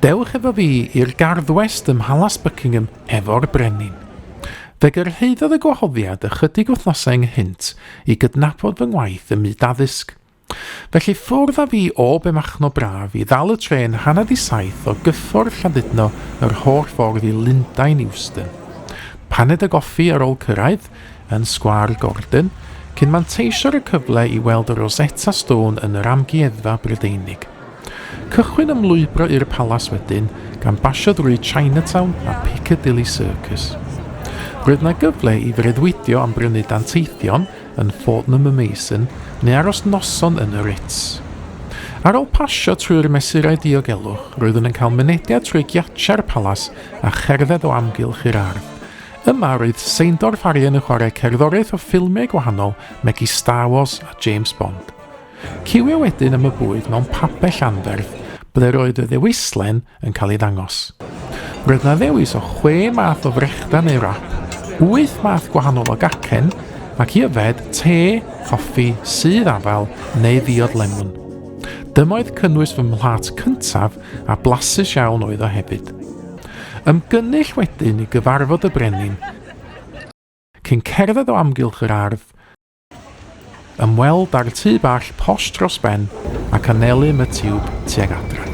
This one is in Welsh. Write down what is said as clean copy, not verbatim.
Dewch efo fi i'r garddwest ym Mhalas Buckingham efo'r Brenin. Fe gyrhaeddodd y gwahoddiad ychydig wythnosau ynghynt i gydnabod fy ngwaith ym myd addysg. Felly ffwrdd â fi o Benmachno braf i ddal y trên hanner 'di saith o Gyffordd Llandudno yr holl ffordd i Lundain Euston. Paned a goffi ar ôl cyrraedd, yn Sgwâr Gordon, cyn manteisio ar y cyfle i weld y Rosetta Stone yn yr Amgueddfa Brydeinig. Cychwyn ymlwybro i'r palas wedyn, gan basio drwy Chinatown a Piccadilly Circus. Roedd 'na gyfle i freuddwydio am brynu danteithion yn Fortnum and Mason neu aros noson yn y Ritz. Ar ôl pasio trwy'r mesurau diogelwch, roeddwn yn cael mynediad trwy giatiau'r palas a cherdded o amgylch i'r ardd. Yma roedd Seindorf Arian yn chwarae cerddoriaeth o ffilmiau gwahanol megis Star Wars a James Bond. Ciwio wedyn am y bwyd mewn pabell anferth ble roedd y ddewislen yn cael ei ddangos. Roedd 'na ddewis o chwe math o frechdan neu wrap, wyth math gwahanol o gacen, ac i yfed, te, coffi, sudd afal neu ddiod lemwn. Dyma oedd cynnwys fy mhlât cyntaf a blasus iawn oedd o hefyd. Ymgynnull wedyn i gyfarfod y brenin, cyn cerdded o amgylch yr ardd, Ymweld â'r tŷ bach posh dros ben ac anelu am y tiwb tuag adra.